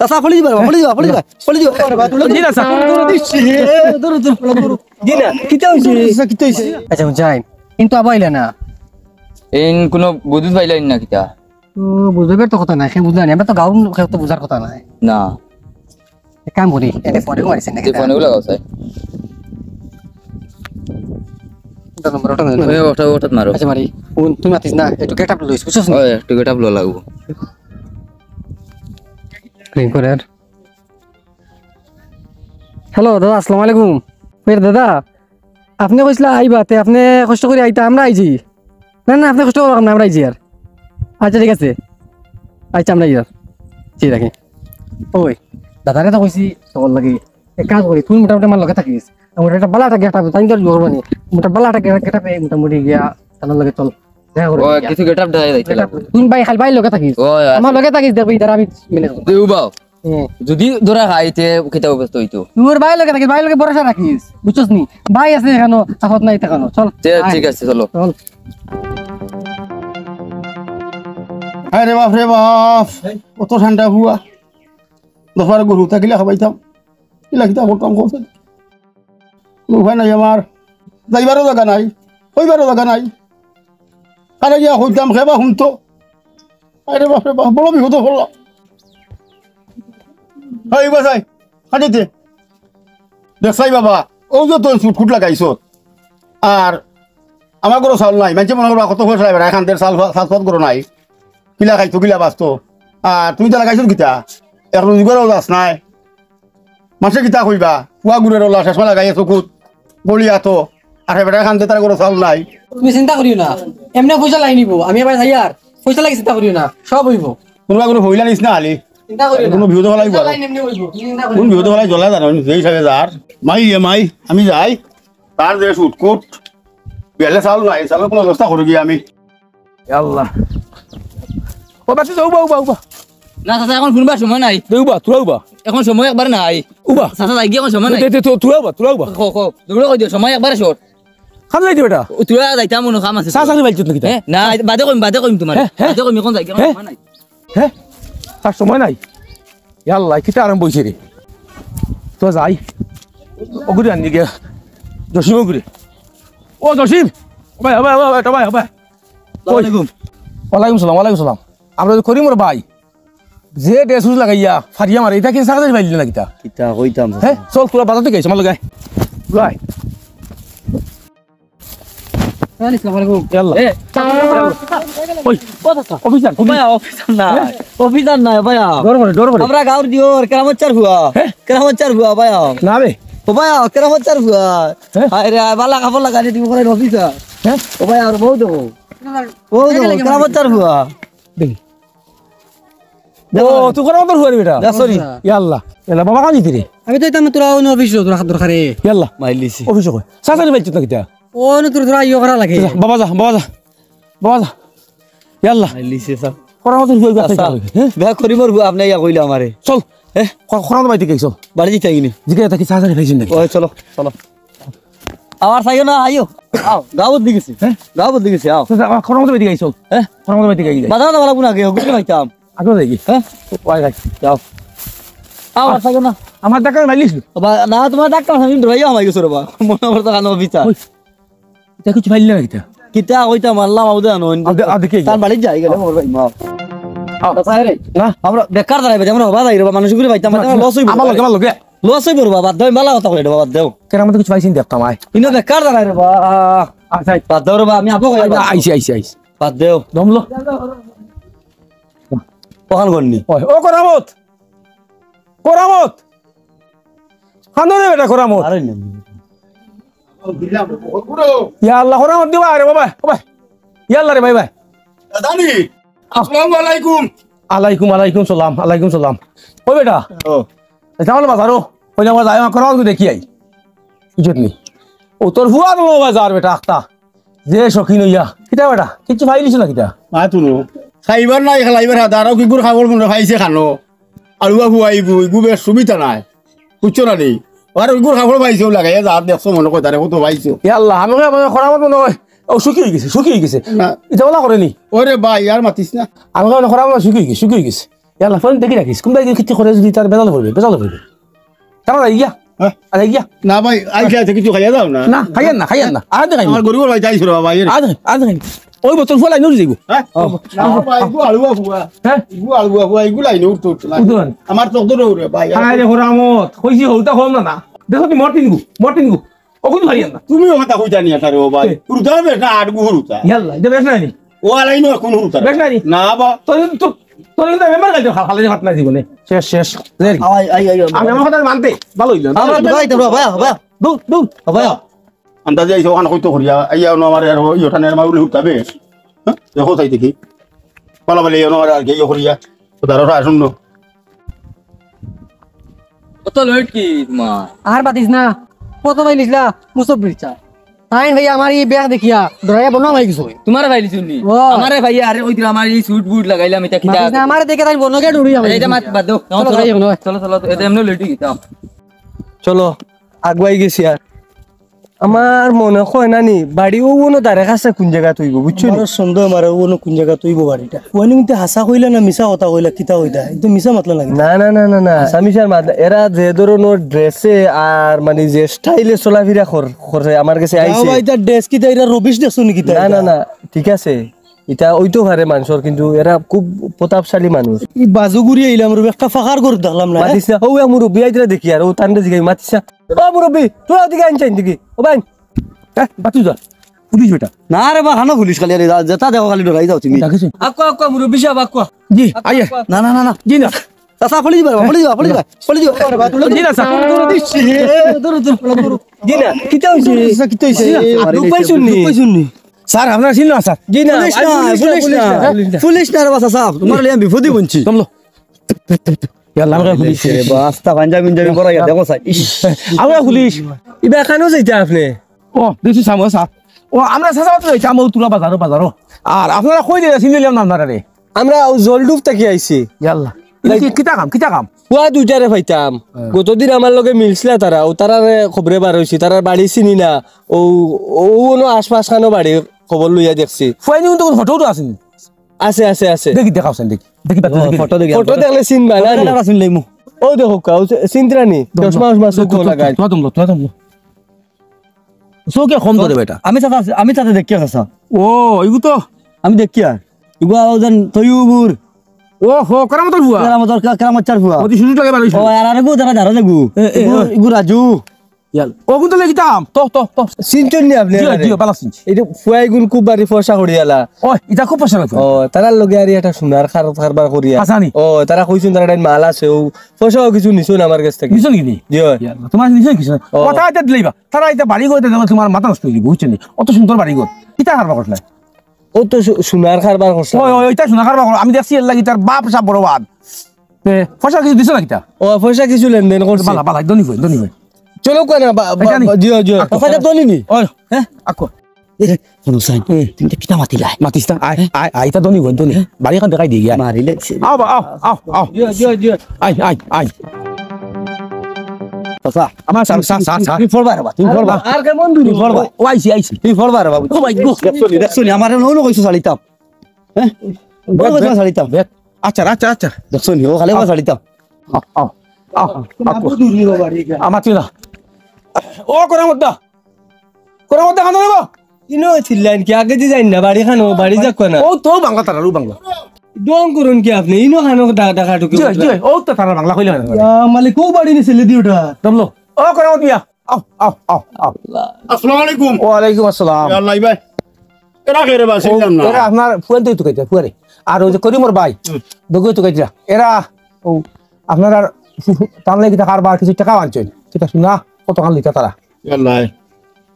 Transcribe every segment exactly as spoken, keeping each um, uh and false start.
আচ্ছা, ফলি দিবা, ফলি দিবা, ফলি দিবা, ফলি দিবা। জি না, স্যার। ধরো, ধরো, ধরো, ধরো, ধরো। জি না, কিতা হইছে? আচ্ছা, কিতা হইছে? আচ্ছা, বুঝাইন। কিন্তু আবার আইলা না। এন কোনো বুঝ পাইলাইন না কিতা? ও, বুঝবার তো কথা নাই, সে বুঝলা না। আমরা তো গাঁওর কেউ তো বুঝার কথা নাই। না। এক কাম করি, এটা ফোনে মারিছে নাকি? এই ফোনে লাগাও, স্যার। ওটা নম্বর, ওটা নম্বর। ওই, ওটা, ওটা মারো। আচ্ছা, মারি। ফোন, তুই মাতিস না, একটু গেট আপ লইস, বুঝছস না? ওই, একটু গেট আপ লওয়া লাগবো। রিং করে আর। হ্যালো, দাদা, আসসালামু আলাইকুম। ফের দাদা, আপনে কইছলা আইবা, তে আপনে কষ্ট করি আইতা, আমরা আইছি। না, না, আপনে কষ্ট করবা না, আমরা আইছি আর। আচ্ছা, ঠিক আছে। আচ্ছা, আমরা আইয়ার। জি, রাখি। ওই, দাদারে তো কইছি, তোর লাগি। এক কাজ করি, তুই মোটামুটি আমার লগে থাকিস। আমার একটা বালা একটা গেট আপ, তাই তোর জোর মানে। মোটা বালা একটা গেট আপ, মোটামুটি গিয়া, তার লগে চল। দেখা করে ও, গিয়া। কিছু গেট আপ দেখা যাইতে লাগবো। তুই ভাই, খালি ভাই লগে থাকিস। ও, আচ্ছা। আমার লগে থাকিস, দেখবি, তারা আমি মেনে নেবো। তুই উবাও। হুম। যদি ধরা খাইতে কিতা অবস্থা হইতো? তোর ভাই লগে থাকিস, ভাই লগে ভরসা রাখিস, বুঝছস নি? ভাই আছে এখানো, আফত নাই এখানো। চল, তে আয়। ঠিক আছে, চলো। চল। আরে বাপ রে বাপ, কত ঠান্ডা হুয়া। দফার গরু থাকিলে খাবাইতাম, কিলা কিতা করতাম, কত কোনো উপায় নাই আমার। যাইবারও জাগা নাই, কইবারও জাগা নাই। কারে গিয়া কইতাম, খেবা হুনতো। আরে বাপ রে বাপ, বড় বিপদো পড়লাম। এই বাসাই, কাটিতে। দেখছাই বাবা, ও যে তোর ছুটকুট লাগাইছত। আর আমার ঘরো চাউল নাই, মানষে মনে করবা কত পয়সা লাগবে, এখান দের চাল, চাল ফাত ঘরো নাই। কিলা খাইতো, কিলা বাঁচতো। আর তুমি তো লাগাইছো কিতা? এক রোজগারও যাস নাই। মানষে কিতা কইবা? পুয়া ঘুরে রলা, চশমা লাগাইয়া চকুত, গলি আতো। আর হে বেটা খান্তে তার ঘরো চাউল নাই। তুমি চিন্তা করিও না, এমনে পয়সা লাই নিব। আমি এবার যাই আর পয়সা লাগি চিন্তা করিও না, সব হইব। কোনোবা কোনো হইলা নিস না আলি। চিন্তা করিও না। কোনো বিপদ হলাই পয়সা বড়। লাই এমনি হইব, তুমি চিন্তা করিও কোন না। বিপদ হলাই জ্বলা জানো, যেই হিসাবে যার। মাই ইয়ে মাই, আমি যাই। তার যে ছুটকুট, বেলে চাউল নাই, চাউলর কোনো ব্যবস্থা করি গিয়া আমি। ইয়া আল্লাহ। ও বাতি যাও, উবা, উবা, উবা। না, চাচা, এখন শুনবার সময় নাই। দে উবা, তোরা উবা। এখন সময় একবার নাই। উবা। চাচা, যাই গিয়া এখন সময় নাই। দে, দে, দে, তোরা উবা, তোরা উবা। কও, কও, দৌড়ে কই দিও, সময় একবারে short। খান যাইতে বেটা। ও, তোরা যাইতাম, মনো কাম আছে। চা চাকরি পাইছত নাকি তা? হ্যাঁ? না, বাদে কইম, বাদে কইম তোমার। হ্যাঁ? হ্যাঁ? বাদে কইম, এখন যাই গিয়া, হ্যাঁ? সময় নাই। হ্যাঁ? তার সময় নাই। ইয়া আল্লাহ, কিতা আরম্ভ হইছে রে? তো যাই। ওগুরে আনি গিয়া। জসিম ওগুরে। ও জসিম! ও ভাই, ও ভাই, ও ভাই, ও ভাই, ও ভাই। আসসালামু আলাইকুম। ওয়ালাইকুম সালাম, ওয়ালাইকুম সালাম। আমরা তো করিমর ভাই। যে dress উস লাগাইয়া, ফারিয়া মারে, ইটা কি সারাদিন পাইলি না কিতা? কিতা কইতাম? হ্যাঁ? চল, তোরা বাজার থেকে আইস, আমার লগে আয়। তোরা আয়। আসসালামু আলাইকুম। ইয়াল্লা। এ, ওই, ও চাচা। অফিসার, ও ভাইয়া, অফিসার না। হ্যাঁ? অফিসার না, ভাইয়া। ডর করে, ডর করে। আমরা গাঁওর দিওর, কেরামত চার ফুয়া। হ্যাঁ? কেরামত চার ফুয়া, ভাইয়া। না বে। ও ভাইয়া, কেরামত চার ফুয়া। হ্যাঁ? আরে, বালা কাপড় লাগানি তুমি করে অফিসার। হ্যাঁ? ও ভাইয়া, আর বউ দেবো। বউ দেবো, কেরামত চার ফুয়া। দেখি। ও, তুই কেরামতর ফুয়া রে বেটা? দেখছো নি? ইয়াল্লা। ইয়াল্লা, বাবা কান দিতে রে? আমি তো এটা তোরা অন্য অফিসে তোরা দরকারে। ইয়াল্লা। মাইলিছে। অফিসে কই? সাসানি বাইচ্চুত না কিতা? ও, না তোর তোরা ইয়ে করা লাগে। যা, বাবা যা, বাবা যা। বাবা যা। ইয়াল্লা। মাইলিছে স্যার। কেরামতর ফুয়া আচ্ছা। হ্যাঁ? বেয়া করিমর ফুয়া আপনি ইয়া কইলে আমারে। চল। হ্যাঁ? ক-, কেরামত বাইতে গেছো? বাড়ি দিতে আইনি। জিকে এটা কি সাসানি পাইছেন নাকি? ওই চলো, চলো। আবার চাইও না, আইও। আও, গাঁও বদলি গেছে। হ্যাঁ? গাঁও বদলি গেছে, আও। আচ্ছা, আবার কেরামত বাইতে গেছো? হ্যাঁ? কেরামত বাইতে গেছো? বাজার যাওয়া লাগবো না, আগে ঘুরে পাইতাম। আগে যাই কি? হ্যাঁ? ওই ভাই। যাও। আও, আর চাইও না। আমার ডাক্তার মাইলিস? বা-, না, তোমার ডাক্তার আমি ডরাইয়া হামাই গেছো রে বা। মনে করতো কানো বিচার। ওই, ইটা কিছু পাইলে না কিতা? কিতা কইতা মারলাম, আউদে আনো। আদে, আদে কে? তার বাড়ি যাই গেলে মোর ভাই মা। আও। আচ্ছা, রে। না। আমরা বেকার দাঁড়াইবে, আমরা হবা যাই রে বা, মানুষ ঘুরে পাইতাম, আমার লস হইব। আমার লগে, আমার লগে। লস হইব রে বাবা, দেও, বালা কথা কই রে বাবা, দেও। কেরামত কিছু পাইছেন দেখতাম আয়। ইনো বেকার দাঁড়াই রে বা। আচ্ছা। বাদ দেও রে বা, আমি আপো কই আইবা। আইছি, আইছি, আইছি। বাদ দেও। দমলো। ওখান করনি। ওই, ও কেরামত। কেরামত। কান্দো রে বেটা কেরামত। আরে না। ইয়া আল্লাহ, কেরামত দিবা রে বাবা, বাবা। ইয়া আল্লাহ রে ভাই, ভাই। দাদানি, আসসালামু আলাইকুম। আলাইকুম, আলাইকুম সালাম, আলাইকুম সালাম। ও বেটা। ও। এটা হলো বাজারো। ওই না বাজার, আমার কেরামত দেখি আই। বুঝছত নি? ও তোর ফুয়া তো বাজার বেটা, আখতা। যে শৌখিন হইয়া। কিতা বেটা? কিচ্ছু পাইলিস না কিতা? মা তুলো। খাইবার নাই, খালাইবার হাত। আরো কি গুড় খাবার মনে খাইছে খানো। আলুয়া ফুয়াইবো, ইগু বেশ সুবিধা নাই। বুঝছো না নি? আর ওই গুড় খাবার পাইছে, ও লাগাইয়া যা দেখছো মনে কয় তারে কত পাইছো। ইয়া আল্লাহ, আমি কই, আমার কেরামত মনে হয়, ও সুখী হয়ে গেছে, সুখী হয়ে গেছে। না। এটা ওলা করেনি। ওরে ভাই, আর মাতিস না। আমি কই, কেরামত সুখী হয়ে গেছে, সুখী হয়ে গেছে। ইয়াল্লা, ফোন দেখি রাখিস। কোনবায় কিতা করে যদি তার বেজাল করবে, বেজাল করবে। তারা যাই গিয়া। হ্যাঁ? আর যাই গিয়া। না ভাই, আইসা আছে কিছু খাইয়া দাও না। না, খাইয়ার না, খাইয়ার না। আর দেখাই। আমার গরিবর ভাই চাইছো রে বাবা, এই রে। আর দেখাই, আর দেখাই। ওই বোতল ফুয়া লাইনে উঠি যাইবো। হ্যাঁ? ও, না ভাই, ইগু আলুয়া ফুয়া। হ্যাঁ? ইগু আলুয়া ফুয়া, ইগু লাইনে উঠতো, উঠতো না। উঠতো না। আমার চোখ ধরে উঠে ভাই। হায় রে হরামত, কইছি হউতা কম না, না। দেখো তুই মর্টিন গু, মর্টিন গু। ও কিন্তু হারিয়ান না। তুমিও কথা কইতা নিয়া তারে ও ভাই। কে? হুরুতা বেটা আট গু হুরুতা। ইয়াল্লা, এটা বেশ নাই নি? ও আলাই নো কোন হুরুতা? বেশ নাই নি? না বা। তোর, তোর, তোর কিন্তু মেম্বার গাইতে খা-, খালি হাত নাই জীবনে। শেষ, শেষ। Larry. I, I, I, I. আমি আমার কথা মানতে, ভালো হইলো। আমার ভাই তো ভাই, ভাই। দূর, দূর। ভাই। আন্দাজে আইসো ওখানে কইতো করিয়া, আইয়া অনো আমার আর ওই ওঠানে আমার উল্লে হুরুতা বেশ। হ্যাঁ? দেখো তাই দেখি। পালা পালি অনো আর কি ইয়ে করিয়া। ও দাঁড়াও, আসুন না। কত লেট কি তোমার? আর বাতিস না, কত পাইলিস না, মুসব্বির চা। তাইন ভাই আমার এই ব্যাগ দেখিয়া ডরাইয়া বনো ভাই কিছু। তোমার ভাই লিছুনি? ও। আমারে ভাই আরে ওই দিন আমার এই স্যুট বুট লাগাইলাম, এটা কিতা? বাতিস না, আমারে দেখে তাই বনো কে ডরি আমার। এটা মাত বাদ দাও। চলো, চলো, যাই এখন, ওই। চলো, চলো, এটা এমনি লেট হয়ে গেতাম। চলো, আগুয়াই গেছি আর। আমার মনে হয় না নি, বাড়ি ও কোনো দারে কাছে কোন জায়গা তুইব, বুঝছো নি? আমার সন্দেহ মারে ও কোনো কোন জায়গা তুইব বাড়িটা। ওয়ানি কিন্তু হাসা কইলা না মিছা কথা কইলা, কিতা কইতা? একদম মিছা মাতলা লাগে। না, না, না, না, না। হাসা মিছার মাত-, এরা যে ধরনের ড্রেসে আর মানে যে স্টাইলে চলাফেরা কর-, করে আমার কাছে যাও আইছে। ভাই, তার ড্রেস কিতা এরা রবিশ দেখছো নি কিতা না, এটা? না, না, ঠিক আছে। এটা ওইতো পারে মানুষের, কিন্তু এরা খুব প্রতাপশালী মানুষ। এই বাজু ঘুরি আইলাম রবি, একটা ফাঁকার ঘর দেখলাম না, হ্যাঁ? মাতিস না, ও এক মুরব্বি আইতরা দেখি আর ও তানরে জিগাই মাতিস না। ও মুরব্বি, তোরা ওদিকে আনছেন দেখি। ও ভাই, হ্যাঁ, বাতু যা। পুলিশ বেটা। না রে বা, হানো পুলিশ খালি আরে, যা-, যেটা দেখো খালি ডরাই যাও তুমি। ডাকেছে? আক্কো, আক্কো, মুরব্বি সাহেব, আক্কো। জি, আক্কো, আইয়ে। আক্কো। না, না, না, না। জি না। চাচা, পলি দিবা, পলি দিবা, পলি দিবা, পলি দিবা। ধরো, ধরো, ধরো। ইস, এ, ধরো, ধরো, ধরো, ধরো। জি না, কিতা হইছে? চাচা, কিতা হইছে? জি না, দুখ পাইছুন নি? দুখ পাইছুন নি? স্যার, আপনারা চিনলেন না, স্যার? জি না, পুলিশ না, আই পুলিশ না, পুলিশ না, পুলিশ না। পুলিশ না। পুলিশ না রে বা, চাচা, তোমার লইয়া বিপদে বনছি। দমলো। ইয়াল্লা, আমরা পুলিশ, রে পুলিশ। বা, আস্তা পাঞ্জাবি উঞ্জাবি পরাইয়া দেখো, স্যার। ইস। আমরা পুলিশ। ইবা এখানেও যাইতে আপনি? ও, দেখছি, স্যার, ও, স্যার। ও, আমরা চাচা তো যাইতাম, ও তুলা বাজারো, বাজারো। আর আপনারা কই দিলা, চিনলাম না আপনারা রে। আমরা ও জলডুব থাকি আইছি। ইয়াল্লা। এটা কি, কিতা কাম, কিতা কাম? পুয়া দুইটারে পাইতাম। হ্যাঁ। গতদিন আমার লগে মিলছিলা তারা, ও তারারে খবরে বার হইছি, তারার বাড়ি চিনি না। ও, ও অনো আশপাশ খানো বাড়ি, খবর লইয়া দেখছি। ফুয়াইনি কিন্তু কোনো ফটো উটো আছে নি? আছে, আছে, আছে। দেখি, দেখাও সেন, দেখি। দেখি, বাদ ও, দেখি। ফটো দেখি, ফটো ফটো। দেখলে চিনবা না নি? ফটো দেখলে চিনলাইমু। ও দেখো, কাউ চি-, চিনতরা নি? দম, চশমা, দম, চশমা, চোখ দম, লাগাই। দম, দম, দম, দম। চোখে কম ধরে বেটা। আমি চাচা, আমি চাচা দেখি চাচা। ও, ইগু তো। আমি দেখি আর। ইগু আও জান তৈয়বুর। ও হো, কেরামতর ফুয়া। কেরামতর, কে-, কেরামত চার ফুয়া। অতি সুযোগ লাগে বারো ও, আর আরেকগু তারা ধারা দেখু। এ, এ, ইগু, এ। ইগু রাজু। ইয়াল। ও কিন্তু লেখিতাম। তো, তো, তো। চিনছইন নি আপনি জিও, আমারে? জিও, বালা চিনছি। এই যে ফুয়াইগুন খুব বাড়ি ফসা করিয়ালা। ও, ইটা খুব ফসা লাগছে। ও, তারার লগে আর একটা সোনার কার-, কারবার করিয়া। হাসানি। ও, তারা কইছইন তারা একটা মাল আছে, ও ফসাও কিছু নিছইন আমার কাছ থাকি। নিছইন কি নি? জিও। ইয়াল, তোমার নিছইন কিছু না। ও। কথা এটা দিলেই বা। তারা এটা বাড়ি ঘর দেখো, তোমার মাথা নষ্ট হয়ে যাবে, বুঝছো নি? অত সুন্দর বাড়ি ঘর। কিতা কারবার করলা? ও তো সু-, সোনার কারবার করছে। ওই, ওই, ওইটা সোনার কারবার করো। আমি দেখছি এর লাগি তার বাপ সব বড় বাদ। এ, পয়সা কিছু দিছো না কিতা? ও, পয়সা কিছু লেনদেন করছে। বালা, বালা, ধনী ভাই, ধনী ভাই। চলো কই না, বা-, বা-, এটা নি? বা-, জিও, জিও। আকো। পয়সা ধনী নি? ওই, হ্যাঁ? আকো। এ, হুনো সাইন, হুম। তুমি তো কিতা মাতিলা? মাতিস না, আয়, আয়, আয়, এটা ধনী ভাই, ধনী। হ্যাঁ? বাড়ি এখন দেখাই দিয়ে গিয়া। মারিলে সে- আও বা, আও, আও, আও। জিও, জিও, জিও। আয়, আয়, আয়। চাচা, আমার স্যার, স্যার, স্যার, স্যার। তুমি পড়বা রে বা, তুমি পড়বা। আর কেমন দূর? তুমি পড়বা। ও, আইছি, আইছি। তুমি পড়বা রে বাবু। ও ভাই গো। দেখছো নি, দেখছো নি? আমার এমন হলো কইছো শালিতাম। হ্যাঁ? বড় বেশ, কইছো বেশ, শালিতাম। বেশ। আচ্ছা, আচ্ছা, আচ্ছা। দেখছো নি? ও খালি আমার শালিতাম। আও, আও, আও, আও। আমার তুই না। ও, করামত দা। করামত দা, কান্দো রে বা। ইনো চিল্লাইন কি? আগে যে যাইন না, বাড়ি খানো, বাড়ি যাক না। ও তো বাংলা তারা, ও বাংলা। ডং করুন কি আপনি? ইনো খানো ডা-, ডাকা ঢুকি জি, উঠলা। জি, ও তো তারা বাংলা কইলে না। ইয়া মালিক, ও বাড়ি নি ছেলে দি ওটা। দমলো। ও, করামত মিয়া। আও, আও, আও, আও। আসসালামু আলাইকুম। ওয়ালাইকুম আসসালাম। ইয়া আল্লাহ ভাই। এরা কে রে বা, চিনলাম না। এরা আপনার ফুয়ান তো তুকাইতে, ফুয়ারে। আর ওই যে করিমর ভাই, হুম। দগু তুকাইতে। এরা, ও, আপনার আর তার লাগি টাকার বার কিছু টাকা আনছেন। ঠিক আছে, না, কত খান লিখা তারা? ইয়া আল্লাহ।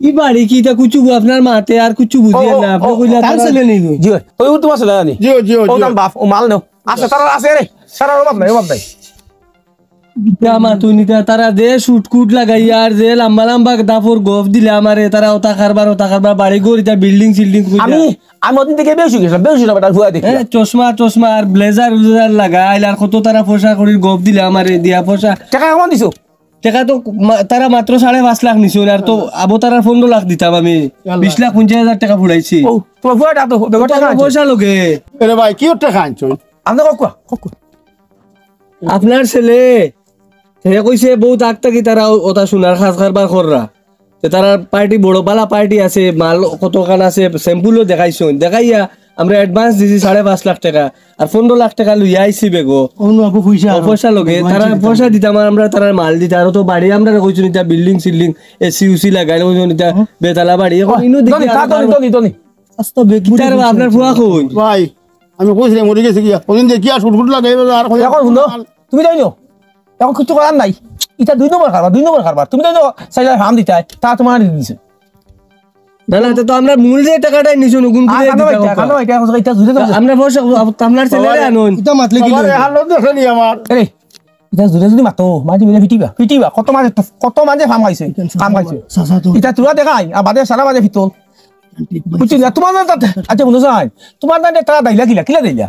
ই বাড়ি কি এটা কুচু বু-, আপনার মাতে আর কুচু বুঝিয়ে ও, ও, না, আপনি ও, কইলা ও, তারা তার ছেলে নেই গো। জি, ওই তোমার ছেলে জানি। জি, জি, ও জি। তার বাপ, ও মাল নেও। আচ্ছা, তারা আছে রে। তারা অভাব নাই, অভাব নাই। ইটা মাতুন ইটা, তারা যে শুটকুট লাগাইয়া আর যে লাম্বা লাম্বা দাফর গফ দিলে আমারে, তারা ওটা কারবার, ওটা কারবার, বাড়ি ঘর, ইটা বিল্ডিং সিল্ডিং কইরা। আমি, আমি ওদিন থেকে বেশ গেছিলাম, বেশ গেছিলাম, এটা হুয়া দেখি। হ্যাঁ, চশমা, চশমা আর ব্লেজার উলেজার লাগাইল, আর কত তারা ফসা করির গফ দিলে আমারে, দিয়া ফসা। টাকা কমান দিছো? টাকা তো মা-, তারা মাত্র সাড়ে পাঁচ লাখ নিছইন, আর তো আবো তারার পনেরো লাখ দিতাম আমি, ইয়াল্লা। বিশ লাখ পঞ্চাশ হাজার টাকা ফুড়াইছি। ও, তোমার ফুয়াটা তো, বেগর কত টাকা আনছো? পয়সা লগে। এরে ভাই, কি ওর টাকা আনছো? আমরা কাকুয়া, কাকুয়া। আপনার ছেলে, হে কইছে বউত আগ থাকি তারা ও-, ওটা শুনার খাস কারবার কররা। তে তারার পার্টি বড় বালা পার্টি আছে, মাল কতখান আছে, স্যাম্পলও দেখাইছইন। দেখাইয়া আমরা অ্যাডভান্স দিছি সাড়ে পাঁচ লাখ টাকা, আর পনেরো লাখ টাকা লইয়া আইছি বেগো। অন্য আবু পয়সা ও আরো। পয়সা লগে, অ্যাডভান্স তারা দিতাম। পয়সা দিতাম, আর আমরা তারার মাল দিতাম। আরো তো বাড়ি আমরা কইছইন, ইটা বিল্ডিং সিল্ডিং, এসি উসি লাগাইলে কইছইন, ইটা হ্যাঁ। বেতালা বাড়ি। এখন ওই, ইনো দেখি ধনী, আর তা ধনী, ধনী, ধনী। আস্তা বেগ কিতার বা আপনার ফুয়া কই? ভাই, আমি কইছিলাম, মরে গেছে গিয়া। ওদিন দেখি আর শুটকুট লাগাইবে, আর কই এখন হুনো, তুমি যাই না। এখন কিছু করার নাই। ইটা দুই নম্বর কারবার, দুই নম্বর কারবার। তুমি যাই না, চাইলে হাম দিতাই, তা তোমার দিছে। না, না, তো, তো আমরা মূল যে টাকাটাই নিছো, নগুন আর করে কানো দিতাম ভাই, তো। কানো ভাই, ইটা, ইটা জুড়ে তো। আমরা পয়সা, আপনার ছেলেরে আনুন। ইটা মাতলে কি বাবা, লইবে? এ, হার লোক দেখে নি আমার। এরে, ইটা জুড়ে যদি মাতো, মাঝে মিলে ফিটিবা, ফিটিবা। কত মাঝে, কত মাঝে ফাম খাইছে, ফাম খাইছে। চাচা তো। ইটা তোরা দেখাই, আর বাদে সারা বাজে ফিতল। বুঝছি না, তোমার না তাতে, আচ্ছা, বন্ধু সাহেব, তোমার না তারা দাইলা কিলা, কিলা দাইলা?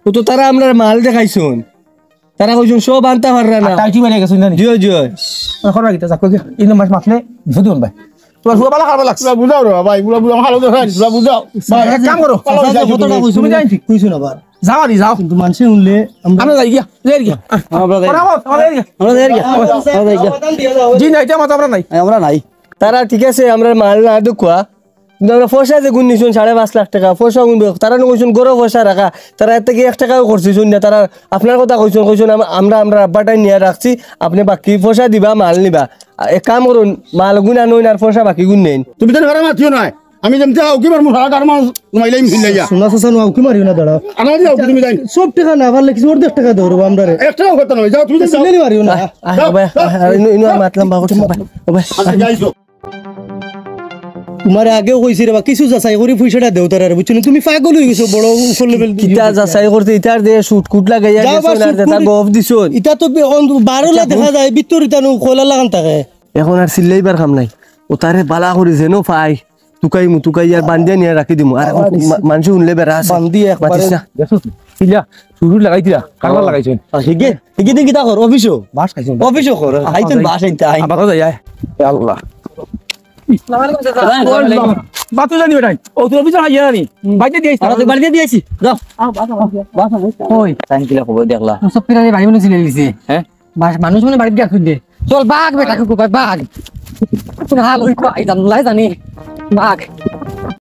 ও তো তারা আমরা মাল দেখাইছইন। তারা কইছইন সব আনতা পাররা না। আর টাইটি মারি গেছইন না নি? জিও, জিও। ওই করবা কিতা, যাক, কই, এই নম্বর মাতলে বিপদে হন ভাই। তোমার ফুয়া বালা খারাপ লাগছে। তোরা বুঝাও রে ভাই, তোরা বুঝাও, ভালো করে ভাই, তোরা বুঝাও। ভাই, এক কাম করো। ভালো চাচা, হইছে, কতটা তুমি কইছো, তুমি যাই। ঠিক কইছো না, বার। যাও আরে, যাও। কিন্তু মানষে শুনলে আমরা আমরা যাই গিয়া, যাই গিয়া। আমরা যাই। আমরা যাই গিয়া। আমরা যাই গিয়া। আমরা যাই গিয়া। জি না, ইটা মাতো আমরা নাই। আমরা নাই। তারা ঠিক আছে, আমরা মাল না দেখুয়া, কিন্তু আমরা পয়সা যেগুন নিছইন সাড়ে পাঁচ লাখ টাকা, পয়সা গুন বে-, তারা নু কইছইন গরো পয়সা রাখা, তারা এর থাকি এক টাকাও খরচ অইছইন না, তারা আপনার কথা কইছইন, কইছইন আম-, আমরা, আমরা আব্বাটাই নিয়া রাখছি, আপনে বাকি পয়সা দিবা, মাল নিবা। আ, এক কাম করুন, মাল গুন আনইন আর পয়সা বাকি গুন নেইন। তুমি তো ঘরে মাতিও নয়, আমি যেমতে আউকি মারমু, সারা গার মাল ঘুমাইলাম ফিল্লাইয়া। শোনা চাচা, নু আউকি মারিও না, দাঁড়াও। আমার দিয়ে আউকি তুমি যাই। সব টাকা না পারলে কিছু অর্ধেক টাকা দেও রে আমরারে। এক টাকাও কথা নয়, যাও তুমি যাও। চিল্লানি মারিও না। আ, আ, যাও, ও ভাই, যাও। আ, আ, ইনো, ইনো আর মাতলাম বা করছি, ও ভাই, ও ভাই। আচ্ছা, যাইছো। তোমারে আগেও কইছি রে বা, কিছু যাচাই করি পয়সাটা দেও তারারে, বুঝছো নি? তুমি পাগল অই গেছো, বড় উপর লেভেল। কিতা যাচাই করতে, ইতার যে শুটকুট লাগাইয়া যাও গেছো বা, না, যেটা শুটকুট গফ দিছো। ইতা তো বে-, অন-, বারোলা ইতা দেখা যায়, ভিতর ইতা নু কয়লা লাগান থাকে। এখন আর চিল্লাইবার কাম নাই, ও তারে বালা করি যেন পাই, তুকাইমু, তুকাই আর বান্ধিয়া নিয়া রাখি দিমু। আর এখন মা-, মানষে শুনলে বেড়া আছে। বান্ধি একবারে মাতিস না। দেখছো তো? ইলা, শুটকুট লাগাই দিলা, কারবার লাগাইছইন। আর হিগে, হিগে দিন কিতা কর, অফিসও? বাস খাইছইন। অফিসও কর, আ, খাইছইন আ, বাস আনতে, আইন। আ, বাতাস যায়, আয়। এ আল্লাহ। আসসালামু আলাইকুম, চাচা। আসসালামু আলাইকুম। বাতাস জানি বেটাই। ও, তুই অফিসে হাইয়া জানি। বাইরে দিয়ে আইস। আমরা তো বাড়িতে দিয়ে আইছি। যাও। আও, বাস, বাস, বাস, বাস। ওই। সাইন কিলা খবর দেখলা? সব পিরানি বাড়ি মনে ছিল নিছে। হ্যাঁ? বাস, মানুষ মনে বাড়িত গিয়া খুঁজে। চল, বাঘ বেটা, কুকুর ভাই, বাঘ। কোন হাল হইতো, আই জানলাই জানি। বাঘ।